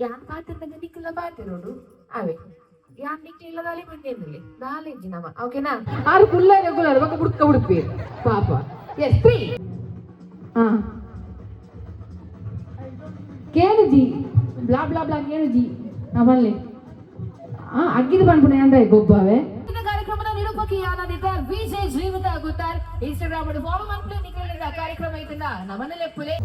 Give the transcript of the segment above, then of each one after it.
ಯಾನ್ ಪಾತೆರ್ನಗ ನಿಕ್ಕುಲ ಪಾತೆರೋಡು ಅವೇ. ಯಾನ್ ನಿಕ್ಲೆಲ ದಾಲೆ ಬಂದೇನಿಲ್ಲ ದಾಲೇಜಿ ನಮ, ಓಕೆನಾ? ಆರು ಕುಲ್ಲ ರೆಗ್ಯುಲರ್ ಬೊಕ ಬುಡ್ಕ ಉಡುಪಿ ಪಾಪ. Yes, three. ಹಾ, ಕೇನುಜಿ, ಬ್ಲಾ ಬ್ಲಾ ಬ್ಲಾ ಕೇನುಜಿ ನಮ್ಮಲ್ಲಿ. ಹಾ, ಅಗ್ಗಿದ ಪನ್ಪುನ ಅಂದ ಗೊಬ್ಬಾವೆ. ಇಂದಿನ ಕಾರ್ಯಕ್ರಮದ ನಿರೂಪಕಿ ಯಾನದಿದ್ದ ವಿಜಯ್ ಜೀವಿತ ಗುತ್ತಾರ್. Instagram follow ಮನ್ಪುಲೆ. ನಿಕ್ಲೆನ ಕಾರ್ಯಕ್ರಮ ಇದನ್ನ ನಮನಲೆ ಪುಲೆ.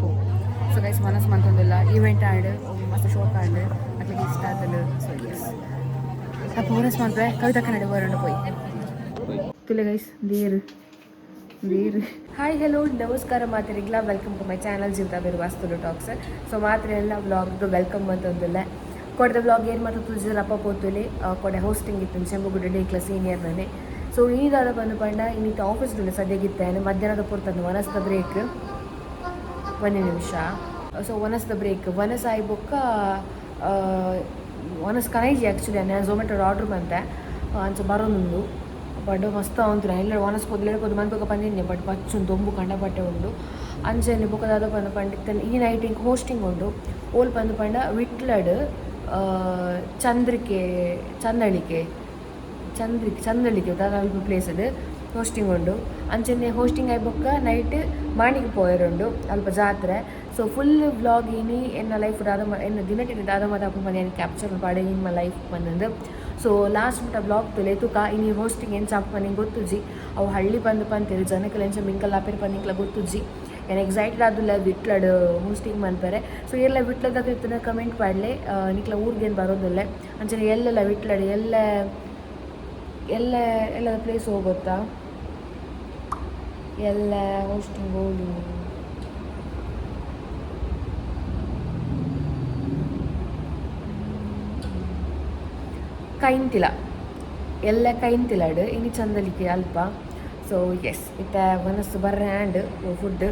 ಸೊ ಗೈಸ್, ಮನಸ್ಸು ಮಂತೊಂದಿಲ್ಲ. ಈವೆಂಟ್ ಆಂಡ್, ಮಸ್ತ್ ಶೋಕ್ ಆಂಡ್, ಅಕ್ಲೆಗ್ ಇಷ್ಟ ಆತಂಡ್. ಸೊ ಎಸ್, ಅಪ್ಪ ಓನಸ್ ಮನ್ಪೆ ಕವಿತಾ ಕನ್ನಡ ಬರೋಣ ಪೋಯಿ ತುಲೆ. Guys, there there. Hi, hello, ನಮಸ್ಕಾರ ಮಾತೆರೆಗ್ಲ. Welcome to my channel Jeevitha ಬಿರ್ವಾಸ್ತುಲು talks. So ಮಾತ್ರ ಎಲ್ಲ ವ್ಲಾಗ್ದು welcome ಅಂತಂದಿಲ್ಲ. ಕೊಡದ ವ್ಲಾಗ್ ಏನು ಮಾತ್ರ ತುಜರ್ ಅಪ್ಪ ಪೋತುಲಿ. ಕೊಡೆ ಹೋಸ್ಟಿಂಗ್ ಇತ್ತು ಚೆಂಬುಗುಡ್ಡೆ ಡೇಕ್ಲ ಸೀನಿಯರ್ ನಾನೇ. ಸೊ ಈ ದಾದ ಬಂದು ಪಂಡ ಇನ್ನಿತ್ತ ಆಫೀಸ್ ಸದ್ಯಗಿತ್ತೇನೆ. ಮಧ್ಯಾಹ್ನದ ಪೊರ್ತಂದು ವನಸ್ದ ಬ್ರೇಕ್. ಒಂದು ನಿಮಿಷ. ಸೊ ವನಸ್ದ ಬ್ರೇಕ್, ವನಸ್ ಆಯಿ ಬೊಕ್ಕ ವನಸ್ ಕನೈಜಿ. ಆ್ಯಕ್ಚುಲಿ ನಾನು ಝೊಮ್ಯಾಟೊ ಆರ್ಡ್ರ್ ಬಂತೆ, ಅಂಚ ಬರೋದುಂಡು. ಬಟ್ ಮಸ್ತ್ ಉಂಟು. ಎಲ್ಲ ವನಸ್ ಪೊದ್ಲು ಪೊದ್ದು ಮನ್ಪೊಕ ಪಂದಿನಿ, ಬಟ್ ಬಚ್ಚುಂಡು ದೊಂಬು ಕಂಡ ಬಟ್ಟೆ ಉಂಡು. ಅಂಚನೆ ಬೊಕ್ಕ ದಾದ ಪಂದ್ ಪಂಡ ಈ ನೈಟ್ ಇಂಕ್ ಹೋಸ್ಟಿಂಗ್ ಉಂಡು. ಓಲ್ ಪಂದ್ ಪಂಡ ವಿಟ್ಲಡ್ ಚಂದ್ರಿಕೆ, ಚಂದಳಿಕೆ, ಚಂದ್ರಿಕೆ, ಚಂದಳಿಕೆ ದಾದ ಅಲ್ಪ ಪ್ಲೇಸ್ ಹೋಸ್ಟಿಂಗ್ ಉಂಡು. ಅಂಚನೆ ಹೋಸ್ಟಿಂಗ್ ಆಯಿ ಬೊಕ್ಕ ನೈಟ್ ಮಾಣಿಗೆ ಪೋಯರುಂಡು, ಅಲ್ಪ ಜಾತ್ರೆ. ಸೊ ಫುಲ್ ವ್ಲಾಗ್ ಇನಿ ಎನ್ನ ಲೈಫ್ ದಾದ, ಎನ್ನ ದಿನಟಿನ ದಾದ ಮಾತ ಮನೆ ಕ್ಯಾಪ್ಚರ್ ಪಾಡೆ ಇನ್ ಲೈಫ್ ಬಂದಂದು. ಸೊ ಲಾಸ್ಟ್ ಮುಟ್ಟ ವ್ಲಾಗ್ ತುಲೆ ತುಕ. ಇನಿ ಹೋಸ್ಟಿಂಗ್ ಎಂಚ ಆಪುನ ಗೊತ್ತುಜಿ. ಅವು ಹಳ್ಳಿ ಬಂದು ಪಂತೇರು, ಜನಕಲ್ ಎಂಚ ಮಿಂಕಲ್ ಆಪೇರು ಪಂದಿಂಕ್ಲ ಗೊತ್ತುಜಿ. ಏನು ಎಕ್ಸೈಟೆಡ್ ಆದುಲ್ಲ ವಿಟ್ಲಡ್ ಹೋಸ್ಟಿಂಗ್ ಮನ್ಪರೆ. ಸೊ ಎಲ್ಲ ವಿಟ್ಲದಾಗ ಇತ್ತನ ಕಮೆಂಟ್ ಪಾಡ್ಲೆ. ನಿಕ್ಲ ಊರ್ಗೇನು ಬರೋದಿಲ್ಲ. ಅಂಚನೆ ಎಲ್ಲೆಲ್ಲ ವಿಟ್ಲಡ್ ಎಲ್ಲ ಎಲ್ಲ ಎಲ್ಲದ ಪ್ಲೇಸ್ ಹೋಗುತ್ತಾ, ಎಲ್ಲ ಹೋಸ್ಟಿಂಗ್ ಹೋಗಿ ಕೈಂತಿಲ ಎಲ್ಲ ಕೈಂತಿಲಾಡು ಇನಿ ಚಂದಲಿಕೆ ಅಲ್ಪ. ಸೊ ಎಸ್, ಇತ್ತ ಮನಸ್ಸು ಬರ್ರೆ ಆ್ಯಂಡ್ ಫುಡ್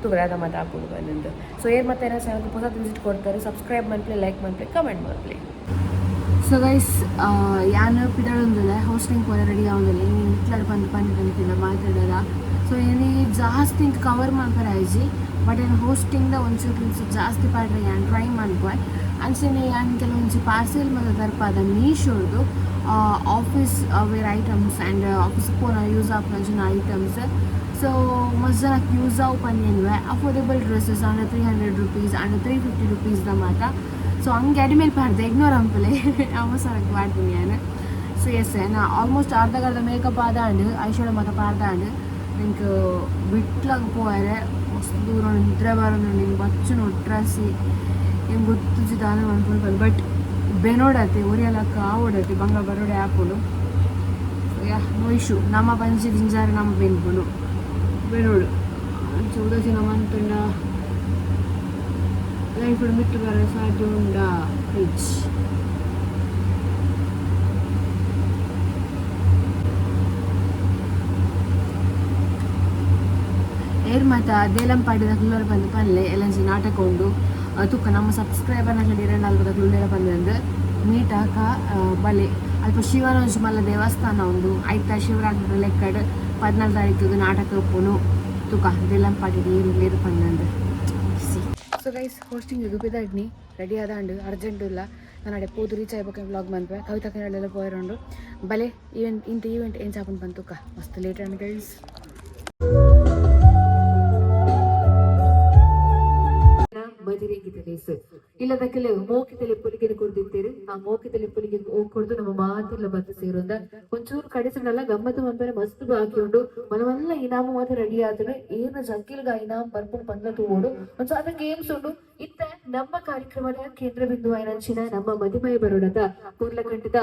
ತೂವರೆ ಮತ್ತೆ ಹಾಕೊಂಡು ಬಂದಂದು. ಸೊ ಏರ್ ಮತ್ತೆ ಏನೋ ಚಾನಲ್ಗೆ ಹೊಸದು ವಿಸಿಟ್ ಕೊಡ್ತಾರೆ, ಸಬ್ಸ್ಕ್ರೈಬ್ ಮನ್ಪ್ಲೆ, ಲೈಕ್ ಮನ್ಪ್ಲೆ, ಕಮೆಂಟ್ ಮನ್ಪ್ಲೆ. ಸೊ ಗೈಸ್, ಯಾನ್ ಪಿದಡೊಂದುಲ್ಲೆ, ಹೋಸ್ಟಿಂಗ್ ಪೂರ ರೆಡಿ ಆವೊಂದುಲ್ಲೆ. ಇನಿ ಇತ್ಲಡ್ ಪಂದ್ ಪಂಡಿತನಿಕ್ಕಿಲ್ಲ ಮಾತಾಡೋದ. ಸೊ ಏನಿ ಜಾಸ್ತಿ ಇಂಕ್ ಕವರ್ ಮಲ್ಪರೆ ಆಯ್ಜಿ, ಬಟ್ ಏನು ಹೋಸ್ಟಿಂಗ್ದ ಒಂಚೂರು ಕ್ಲಿಪ್ಸ್ ಜಾಸ್ತಿ ಪಾಡ್ರೆ ಯಾನ್ ಟ್ರೈ ಮನ್ಪುವೆ. ಅಂಚನೆ ಯಾನ್ ಕೆಲವೊಂಜಿ ಪಾರ್ಸೆಲ್ ಮಾತ ತರ್ಪಾದ ಮೀಶೋರ್ದು, office wear items and office ಪೋನ ಯೂಸ್ ಆಪುನಂಚಿನ ಐಟಮ್ಸ್. ಸೊ ಮಸ್ತ್ ಜನಕ್ಕೆ ಯೂಸ್ ಆವು ಪನ್ಯನ್ವೆ. Affordable dresses under ₹300, under ₹350 the ಮಾತ. ಸೊ ಹಂಗೆ ಅಡಿಮೇಲೆ ಪಾಡ್ದೆ, ಇಗ್ನೋರ್ ಅಂಪಲೆ, ಅವಸರಕ್ಕೆ ಪಾಡ್ತೀನಿ ನಾನು. ಸೊ ಎಸ್, ನಾ ಆಲ್ಮೋಸ್ಟ್ ಅರ್ಧಗರ್ಧ ಮೇಕಪ್ ಆದಾಂಡ್, ಐಶಾಡೋ ಮಾತ ಪಾಡ್ದಾಂಡ್. ಎಂಕ್ ವಿಟ್ಲಾಗ ಪೋಯರೆ ಮಸ್ತ್ ದೂರ, ನಿದ್ರೆ ಬರೋದು. ನಿಂಗೆ ಬಚ್ಚು ಒಟ್ರಾಸಿ ಎಂಕ್ ಗೊತ್ತುಜಿ ದಾನೆ ಮನ್ಪುಂಡು. ಬಟ್ ಬೆನೋಡತೆ ಒರಿಯಲಕ್ಕ ಆವಡತೆ ಬಂಗ ಬರೋಡೆ ಆಪುಂಡು. ಯಾ, ನೋ ಇಶ್ಯೂ. ನಮ್ಮ ಪಂಚಿ ದಿಂಜಾರ ನಮ್ಮ ಬೆನ್ಪುಂಡು ಬೆನೋಡು. ಅಂಚ ಉದಾಸೀನ ಮಂತುಂಡ ಲೈಫ್ ಮಿಟ್ಟು ಬರ ಸಾಧ್ಯ ಉಂಡಾ ಫ್ರಿಜ್. ಏರ್ ಮಾತ ದೇಲಂಪಾಡಿದ ಕುಲ್ಲರ್ ಬಂದು ಪನ್ಲೆ, ಎಲ್ಲಂಜಿ ನಾಟಕ ಉಂಡು ತುಕ್ಕ. ನಮ್ಮ ಸಬ್ಸ್ಕ್ರೈಬರ್ ನಕಲಿ ಎರಡು ನಾಲ್ಕು ಉಲ್ಲೇರ ಬಂದಂದು ಮೀಟ್ ಹಾಕ ಬಲೆ. ಅಲ್ಪ ಶಿವನ ಒಂಜಿ ಮಲ್ಲ ದೇವಸ್ಥಾನ ಉಂಡು. ಐತ ಶಿವರಾತ್ರಿ ಲೆಕ್ಕಡ್ 14 ತಾರೀಕಿಗೆ ನಾಟಕ ಉಪ್ಪುನು. ತುಕ ದೇಲಂಪಾಡಿ ನೀರು ನೀರು ಪಂದಂದು. ಸಿ, ಸೊ ಗೈಸ್, ಹೋಸ್ಟಿಂಗ್ ಪಿದಾಡ್ನಿ ರೆಡಿ ಆದಾಂಡು. ಅರ್ಜೆಂಟ್ ಇಲ್ಲ, ನಾನು ಅಡೆ ಪೋದು ರೀಚ್ ಆಯ್ಬೇಕು. ವ್ಲಾಗ್ ಮನ್ಪೆ. ಕವಿತಾ ಕನ್ನಡ ಪೋಯರುಂಡು. ಬಲೆ, ಈವೆಂಟ್ ಇಂತ ಈವೆಂಟ್ ಏನು ಚಾಪನ್ ಬಂತುಕ. ಮಸ್ತ್ ಲೇಟ್ ಅಂಡ್ ಗೈಸ್. ಮದಿರೆಗಿದ ಇಲ್ಲದಕ್ಕೆಲ್ಲ ಮೋಕಿತಲೆ ಪುಲಿಗೆನ ಕೊಡ್ದಿತ್ತೇರು. ಆ ಮೋಕಿತಲೆ ಪುಲಿಗೆ ಕೊಡ್ದು ನಮ್ಮ ಮಾತೆಲ್ಲ ಬಂದು ಸೇರುಂದ. ಒಂಚೂರು ಕಡಿಸಂಡಲ್ಲ ಗಮ್ಮತ್ತು ಮನ್ಪರೆ ಮಸ್ತ್ ಬಾಕಿ ಉಂಡು. ಮನವಲ್ಲ ಇನಾಮು ಮಾತ್ರ ರೆಡಿ ಆದ್ರೆ ಏನು ಜಕ್ಕಿಲ್ಗ ಇನಾಮ್ ಬರ್ಪುಂಡು ಪಂದ ತೂವೋಡು. ಒಂಚೂರು ಅದ ಗೇಮ್ಸ್ ಉಂಡು. ಇತ್ತ ನಮ್ಮ ಕಾರ್ಯಕ್ರಮದ ಕೇಂದ್ರ ಬಿಂದು ಆಯ್ನಂಚಿನ ನಮ್ಮ ಮದಿಮಯ ಬರೋಡದ ಕೂರ್ಲಕಂಠದ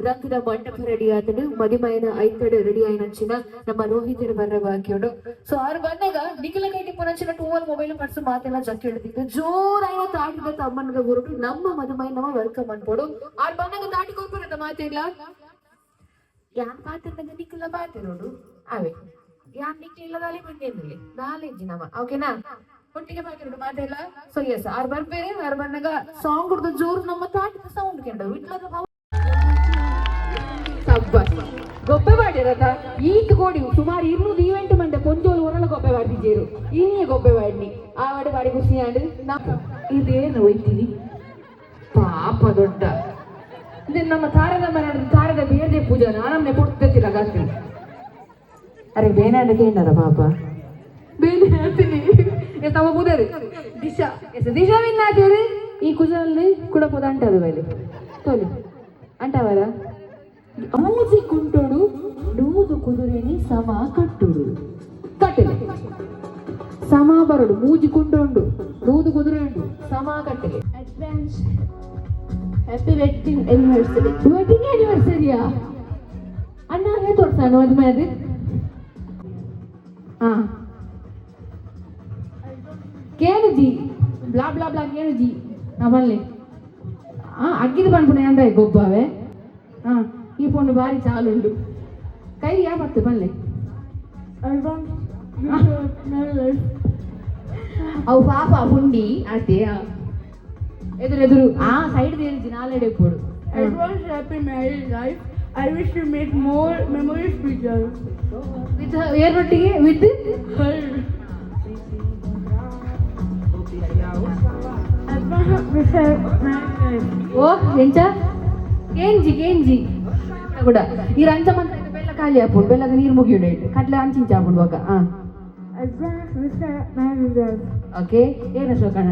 ರಂಗದ ಮಂಟಪ ರೆಡಿ ಆತನು. ಮದಿಮಯನ ಐತಡು ರೆಡಿ ಆಯ್ನಂಚಿನ ನಮ್ಮ ರೋಹಿತರು ಬರ್ರ ಬಾಕಿ ಉಂಡು. ಸೊ ಆರು ಬಂದಾಗ ನಿಖಿಲ ಕೈಟಿ ಪುನಂಚಿನ ಟೂವಲ್ ಮೊಬೈಲ್ ಪರ್ಸು ಮಾತೆಲ್ಲ ಜಕ್ಕಿ ಹಿಡಿದಿದ್ದು. ಜೋರಾಯ ತಾಟಿದ ತಮ್ಮನದ ಗುರುಟು ನಮ್ಮ ಮದುಮೈ ನಮ್ಮ welcome ಅನ್ಪೋಡು. ಆರು ಬಂದಾಗ ತಾಟಿ ಕೊರ್ಪುರದ ಮಾತಿಲ್ಲ. ಯಾನ್ ಪಾತಿರ್ನಗ ನಿಖಿಲ ಪಾತಿರೋಡು ಅವೇ. ಯಾನ್ ನಿಖಿಲ್ಲದಾಲೆ ಬಂದೇನಿಲ್ಲ ದಾಲೇಜಿ ನಮ್ಮ, ಓಕೆನಾ? ಒಟ್ಟಿಗೆ ಪಾತಿರೋಡು ಮಾತೆಲ್ಲ. ಸೊ ಎಸ್, ಆರು ಬರ್ಬೇರೆ. ಆರು ಬಂದಾಗ ಸಾಂಗ್ ಕುಡ್ದು ಜೋರು ನಮ್ಮ ತಾಟಿದ ಸೌಂಡ್ ಕೆಂಡ ವಿಟ್ಲದ ಸಬ್ಬಸ್ ಗೊಬ್ಬೆ ಮಾಡಿರತ. ಈತ್ ಕೋಡಿ ಸುಮಾರು 200 ಈವೆಂಟ್ ಮಂಡೆ ಪೊಂಜೋಲು ಒರಳ ಗೊಬ್ಬೆ ಮಾಡಿದ್ದೇರು. ಇನಿಯ ಗೊಬ್ಬೆ ಮಾಡಿ ಆವಡೆ ಬಾಡಿ ಖುಷಿ ಆಂಡ್. ಇದೇನು ಒಯ್ತೀನಿ ಪಾಪ. ಪಾಪ ದೊಡ್ಡ ನಮ್ಮ ತಾರದ ಮರ, ತಾರದ ಬೇರೆ ಪೂಜಾ ನಮ್ಮನೆ ಪೊಡ್ತಿಲ್ಲ ಗಾತಿ. ಅರೆ ಬೇನಾಡ ಕೇಂದ್ರ ಪಾಪ ಬೇನೆ ಹೇಳ್ತೀನಿ. ತಮ್ಮ ಬುದರಿ ದಿಶಾ ಎಸ್ ದಿಶಾ ವಿನ್ನಾತೀರಿ. ಈ ಕುಜಲ್ಲಿ ಕೂಡ ಪೋದ ಅಂಟದು ಬೈಲಿ ತೋಲಿ ಅಂಟವರ. ಮೂಜಿ ಕುಂಟೋಡು ನೂದು ಕುದುರೆನಿ ಸಮ ಕಟ್ಟುಡು ಕಟ್ಟಲೆ ಸಮ ಬರಡು. ಮೂಜಿ ಕುಂಟುಂಡು, ನೂದು ಕುದುರೆ ಉಂಡು, ಸಮ ಕಟ್ಟಲೆ. Advance happy wedding anniversary. Wedding ಆನಿವರ್ಸರಿಯಾ? ಅಣ್ಣ ಹೇ ತೋರ್ಸಾನು ಅದು ಮದಿ. ಹಾ ಕೇಳುಜಿ, ಬ್ಲಾ ಬ್ಲಾ ಬ್ಲಾ ಕೇಳುಜಿ. ನಾ ಬಲ್ಲೆ. ಆ ಅಗ್ಗಿದ ಪನ್ಪುನ ಅಂದ ಗೊಬ್ಬಾವೆ. ಹಾ ಈ ಪೊಣ್ಣು ಬಾರಿ ಚಾಲುಂಡು. ಕೈ ಯಾ ಬತ್ತು ಬಲ್ಲೆ. Advance marriage. ಅವು ಪಾಪ ಪುಂಡಿ ಆತೆ. ಎದುರು ಎದುರು ಆ side ತೇರಿಜಿ ನಾಲೆಡೆ ಪೋಡು. Advance happy married life. I wish to make more memories with you. With ಏರ್ನೊಟ್ಟಿಗೆ with Her. Advance happy married life. ಓ ಎಂಚ ಕೇಂಜಿ ಕೇಂಜಿ ಕೂಡ ಈ ರಂಚ ಮಂತ ಬೆಲ್ಲ ಖಾಲಿ ಆಪುಂಡು, ಬೆಲ್ಲದ ನೀರು ಮುಗಿಯುಂಡು ಇಟ್ಟು ಕಡ್ಲೆ ಅಂಚಿಂಚ ಆಪುಂಡು ಬೊಕ. ಹಾ. Advance married life. Okay, ಏನು ಅಶೋಕಣ್ಣ?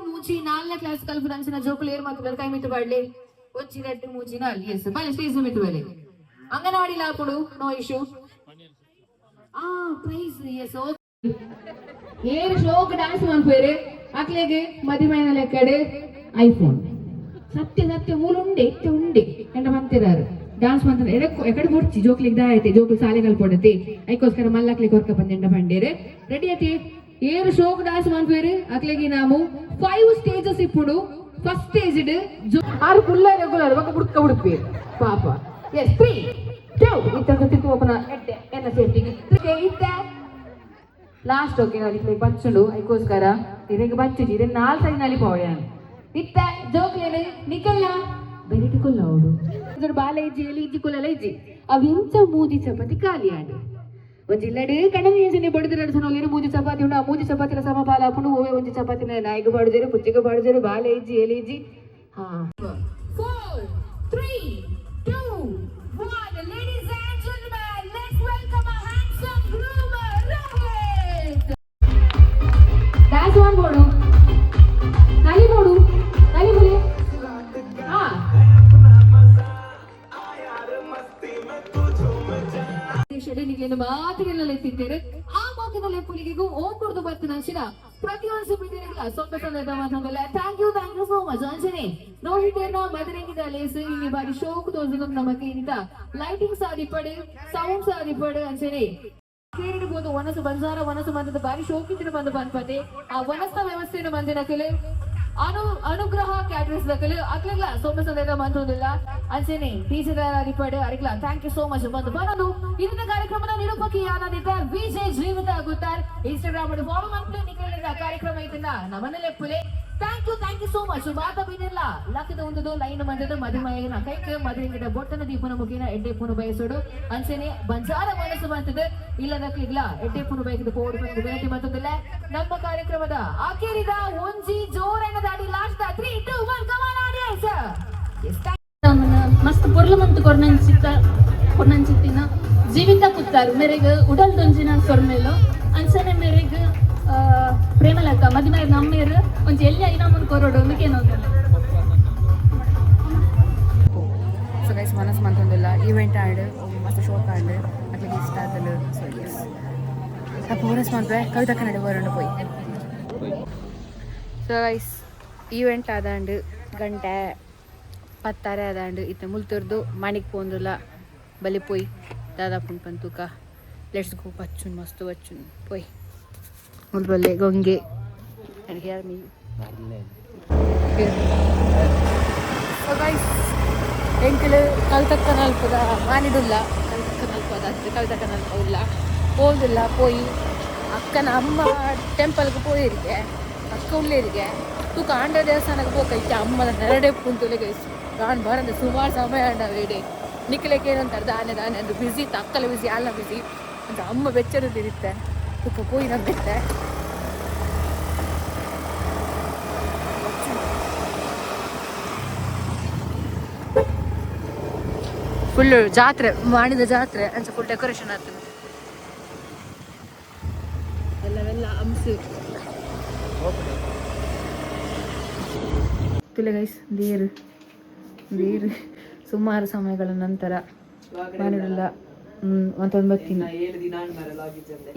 ಮೂಜಿ ನಾಲ್ನೇ ಕ್ಲಾಸ್ ಕಲ್ಪು ಅಂಚಿನ ಜೋಕುಲು ಏರ್ ಮಾತು ಕೈ ಮಿತ್ತು ಪಾಡ್ಲಿ. ಒಂಜಿ ರಡ್ಡು ಮೂಜಿ ನಾಲ್. ಎಸ್, ಬಲೆ ಸ್ಟೇಜ್ ಮಿತ್ತು ಬಲೆ. ಅಂಗನವಾಡಿ ಲಾಪುಡು, ನೋ ಇಶ್ಯೂ. ಆ ಪ್ರೈಸ್ ಎಸ್. ಏರು ಶೋಕ್ ಡಾನ್ಸ್ ಮನ್ಪೇರು ಅಕ್ಲೆಗ್ ಮದಿಮೈನ ಲೆಕ್ಕಡೆ ಐಫೋನ್. ಸತ್ಯ ಸತ್ಯ ಮೂಲ ಉಂಡೆ ಇತ್ತೆ ಉಂಡೆ ಎಂಡ ಮಂತಿರಾರು ಡಾನ್ಸ್ ಮಂತ ಎಕಡೆ ಮುರ್ಚಿ ಜೋಕ್ಲಿಗ್ ದಾಯತೆ ಜೋಕ್ಲು ಸಾಲೆ ಕಲ್ಪೊಡತಿ. ಐಕೋಸ್ಕರ ಮಲ್ಲಕ್ಲಿ ಕೊರ್ಕ ಬಂದೆಂಡ ಬಂಡೇರು ರೆಡಿ ಐತಿ. ಏರು ಶೋಕ್ ಡಾನ್ಸ್ ಮನ್ಪೇರು ಅಕ್ಲೆಗೆ ನಾವು 5 ಸ್ಟೇಜಸ್ ಇಪ್ಪುಡು. ಫಸ್ಟ್ ಸ್ಟೇಜ್ ಆರು ಫುಲ್ಲ ರೆಗ್ಯುಲರ್ ಬೊಕ ಬುಡ್ಕ ಬುಡ್ಪೇರು ಪಾಪ. ಎಸ್, 3 2 ಇತ್ತಂತ ತಿರ್ತು ಓಪನ ಎಡ್ಡೆ ಎನ್ನ ಸೇಫ್ಟಿಗೆ ಇತ್ತೆ ಲಾಸ್ಟ್. ಓಕೆ, ಇತ್ಲೆ ಬಚ್ಚುಂಡು. ಐಕೋಸ್ಕರ ಇದಕ್ಕೆ ಬಚ್ಚುಜಿ ಇದನ್ನ ನಾಲ್ ಸೈಡ್ ನಲ್ಲಿ ಪೋವಡೆ ನಾನು. ಇತ್ತ ಜೋಕ್ಲೇನು ನಿಕಲ್ಲ ಬೆರಿಟಿ ಕೊಲ್ಲ ಅವಡು ಇದ್ರ ಬಾಲೆ ಇಜ್ಜಿ, ಎಲಿ ಇಜ್ಜಿ, ಕುಲಲ ಇಜ್ಜಿ. ಅವು ಇಂಚ ಮೂಜಿ ಚಪಾತಿ ಖಾಲಿ ಆಂಡ್ ಒಂಜಿ ಇಲ್ಲಡೆ ಕಡಮೆ ಯೋಜನೆ ಬಡಿದು ನಡ್ಸೋನು. ಮೂಜಿ ಚಪಾತಿ ಉಂಡು, ಆ ಮೂಜಿ ಚಪಾತಿನ ಸಮ ಪಾಲ ಹಾಕೊಂಡು ಓವೆ. ಒಂಜಿ ಚಪಾತಿನ ನಾಯಿಗೆ ಬಾಡುಜೇರು, ಪುಚ್ಚಿಗೆ ಬಾಡುಜೇರು. ಬಾಲೆ ಇಜ್ಜಿ, ಎಲಿ ಇಜ್ಜಿ. ಹಾ, 4 3 2 1. Ladies and gentlemen, let's welcome our handsome groom, Rohit. Dance one ಬೋಡು ನಲಿ ಬೋಡು ನಲಿ ಬುಲೆ. ಹಾ ಶೆಡಿನಿಗೆ ಮಾತಿಗೆಲ್ಲ ಎತ್ತಿದ್ದೇನೆ. ಆ ಮಾತಿನಲ್ಲಿ ಪುಲಿಗೆಗೂ ಓಂ ಕೊಡ್ದು ಬರ್ತೀನಿ ಅಂಚಿನ ಪ್ರತಿಯೊಂದು ಸುಬಿದಿರಿಗಳ ಸೊಂಪ ಸಂದರ್ಭ ಮಾತನಾಡಲ್ಲ. Thank you, thank you so much. ಅಂಚನೆ ರೋಹಿತ್ ಮದರಂಗಿದ ಲೇಸ್ ಇಲ್ಲಿ ಬಾರಿ ಶೋಕ್ ತೋರಿಸಿದ ನಮಗೆ. ಇಂತ ಲೈಟಿಂಗ್ಸ್ ಆದಿಪ್ಪಡು, ಸೌಂಡ್ಸ್ ಆದಿಪ್ಪಡು, ಅಂಚನೆ ಕೇಳಿರ್ಬೋದು ವನಸು ಬಂಜಾರ ವನಸು ಬಂದದ ಬಾರಿ ಶೋಕಿಂದಿನ ಬಂದು ಬಂದ್ಪತೆ. ಆ ವನಸ್ತ ವ್ಯವಸ್ಥೆಯನ್ನು ಮಂದಿನ ಕೆಲೆ ಅನುಗ್ರಹ ಕ್ಯಾಟರ್ಸ್ ದಕಲು ಅಕ್ಲಗ್ಲ ಸೋಮ ಸಂದೇಹ ಮಂತೊಂದಿಲ್ಲ. ಅಂಚನೆ teacher ಅರಿಪಾಡು ಅರಿಕ್ಲ thank you so much ಬಂದು ಬರೋದು. ಇಂದಿನ ಕಾರ್ಯಕ್ರಮದ ನಿರೂಪಕಿ ಯಾನದಿದ್ದ ವಿಜಯ್ ಜೀವಿತ ಗುತ್ತಾರ್. ಇನ್ಸ್ಟಾಗ್ರಾಮ್ ಫಾಲೋ ಮಾಡ್ಕೊಂಡು ನಿಖಿಲ ಕಾರ್ಯಕ್ರಮ ಇದನ್ನ ನಮ್ಮನೇಲೆ Phule. Thank you, thank you so much. ಬಾತ ಬೀನಿಲ್ಲ ಲಕ್ಕದ ಒಂದು ಲೈನ್ ಮಂದದ ಮದುಮಯನ ಕೈಕ್ ಮದುವೆ ಬೊಟ್ಟನ ದೀಪನ ಮುಖೇನ ಎಡ್ಡೆ ಪೂನು ಬಯಸೋಡು. ಅಂಚನೆ ಬಂಜಾರ ಮನಸ್ಸು ಬಂತದ ಇಲ್ಲದಕ್ಲಿಗ್ಲ ಎಡ್ಡೆ ಪೂನು ಬಯಕದ ಪೋಡು ಬಂದು ವಿನಂತಿ ಮಂತದಿಲ್ಲ. ನಮ್ಮ ಕಾರ್ಯಕ್ರಮದ ಆಖೇರಿದ ಒಂಜಿ ಜೋರನ್ನ ದಾಡಿ ಲಾಸ್ಟ್ 3 2 1, ಕಮಾನ್ ಆಡಿಯನ್ಸ್. ಎಸ್. ಮಸ್ತ್ ಪೊರ್ಲು ಮಂತು ಕೊರ್ನಂಚಿತ್ತ ಕೊರ್ನಂಚಿತ್ತಿನ ಜೀವಿತ ಕುತ್ತಾರು ಮೇರೆಗ್ ಉಡಲ್ ದೊಂಜಿನ ಸೊರ್ಮೇಲು. ಅಂಚನೆ ಮೇರೆಗ್ ಪ್ರೇಮಲಕ್ಕ ಮದಿಮೆ ನಮ್ಮೇರು ಒಂಜಿ ಎಲ್ಲಿ ಐನಾಮನ್ ಕೊರೊಡು ಒಂದಕ್ಕೇನೊಂದಿಲ್ಲ. ಸೊ ಗೈಸ್, ಮನಸ್ಸು ಮಂತೊಂದಿಲ್ಲ. ಈವೆಂಟ್ ಆಂಡ್ ಮಸ್ತ್ ಶೋಕ್ ಆಂಡ್ ಅಕ್ಲೆಗ್ ಇಷ್ಟ ಆತಲು. ಸೊ ಎಸ್, ಅಪ್ಪ ಮನಸ್ಸು ಮಂತ್ವೆ ಕವಿತಾ ಕನ್ನಡ ಬರೋಣ ಪೋಯಿ. ಸೊ ಗೈಸ್, ಈವೆಂಟ್ ಆದಾಂಡ್, ಗಂಟೆ 10:30 ಆದಾಂಡ್. ಇತ್ತೆ ಮುಲ್ತುರ್ದು ಮಣಿಕ್ ಪೋಂದುಲ್ಲ. ಬಲಿ ಪೋಯ್ ದಾದಾಪುಂಡು ಪಂತೂಕ. Let's go. ಬಚ್ಚುನ್ ಮಸ್ತ್ ಬಚ್ಚುನ್ ಪೋಯ್. ಮುಲ್ ಬಲ್ಲೆ ಗೊಂಗೆ and here me. So guys, ಎಂಕುಲು ಕಲ್ತಕ್ಕ ನಲ್ಪದ ಮಾನಿಡುಲ್ಲ. ಕಲ್ತಕ್ಕ ನಲ್ಪದ ಅತ್ತು, ಕಲ್ತಕ್ಕ ನಲ್ಪ ಉಲ್ಲ ಪೋಂದುಲ್ಲ ಪೋಯಿ. ಅಕ್ಕನ ಅಮ್ಮ ಟೆಂಪಲ್ಗೆ ಪೋಯಿರಿಗೆ, ಅಕ್ಕ ಉಳ್ಳೇರಿಗೆ ತೂಕ ಆಂಡ ದೇವಸ್ಥಾನಕ್ಕೆ ಪೋಕ. ಇತ್ತೆ ಅಮ್ಮನ ನೆರಡೆ ಪುಂತುಲೆ ಗೈಸ್. ನಾನ್ ಬರಂದೆ ಸುಮಾರು ಸಮಯ ಅಂಡ ವೇಡೆ. ನಿಕ್ಲೆಗ್ ಏನಂತಾರೆ ದಾನೆ ದಾನೆ ಅದು ಬಿಸಿ ತಕ್ಕಲ ಬಿಸಿ ಅಲ್ಲ ಬಿಸಿ ಅಂತ ಅಮ್ಮ ಬೆಚ್ಚರು ತಿರುತ್ತೆ ಬುಕ್ಕ ಪೋಯಿ ನಂಬಿತ್ತೆ. ಫುಲ್ ಜಾತ್ರೆ ಮಾಡಿದ ಜಾತ್ರೆ ಅಂತ ಫುಲ್ ಡೆಕೋರೇಷನ್ ಆಗ್ತದೆ ಎಲ್ಲವೆಲ್ಲ ಅಂಸು. ತುಲೆ ಗೈಸ್, ದೇರು ದೇರು ಸುಮಾರು ಸಮಯಗಳ ನಂತರ ಮನೆಯಲ್ಲ ಮತ್ತೊಂದು ಬತ್ತೀನಿ.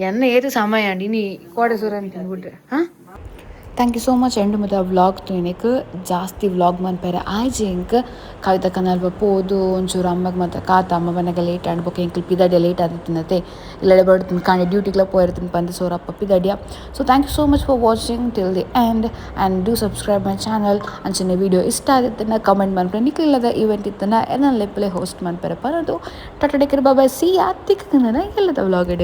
ಎನ್ನ ಏತು ಸಮಯ ಅಂಡಿ ಕೋಡೆ ಸೂರ ಅಂತ ಬಿಟ್ರೆ. ಹಾಂ, thank you so much. End ಮತ್ತು ವ್ಲಾಗ್ ತುಯ್ನೆಕ್ ಜಾಸ್ತಿ ವ್ಲಾಗ್ ಮನ್ಪೆರೆ ಆಯ್ಜಿ ಎಂಕ್. ಕವಿತ ಕನಲ್ಪ ಪೋದು ಒಂಚೂರು ಅಮ್ಮಗ್ ಮತ್ತು ಕಾತ ಅಮ್ಮ ಮನೆಗೆ ಲೇಟ್ ಆಂಡ್ ಬೊಕ ಎಂಕುಲು ಪಿದಡಿಯ ಲೇಟ್ ಆದಿತ್ತಿನತೆ. ಇಲ್ಲಡೆ ಬಡ್ತೀನಿ ಕಾಂಡೆ ಡ್ಯೂಟಿಗ್ಲ ಪೋಯಿರ್ತೀನಿ ಪಂದ್ ಸೋರಪ್ಪ ಪಿದಡಿಯ. So thank you so much for watching till the end and do subscribe my channel. ಅಂಚನೆ ವೀಡಿಯೋ ಇಷ್ಟ ಆದಿತ್ತನ ಕಮೆಂಟ್ ಮನ್ಪೆ. ನಿಕ್ಲಿಲ್ಲದ ಈವೆಂಟ್ ಇತ್ತನ ಎನ್ನ ಲೆಪ್ಪಲೆ ಹೋಸ್ಟ್ ಮನ್ಪೆರೆ ಪನದು. Tata, take, bye bye, see ya. ತಿಕ್ಕ ಎಲ್ಲದ ವ್ಲಾಗ್.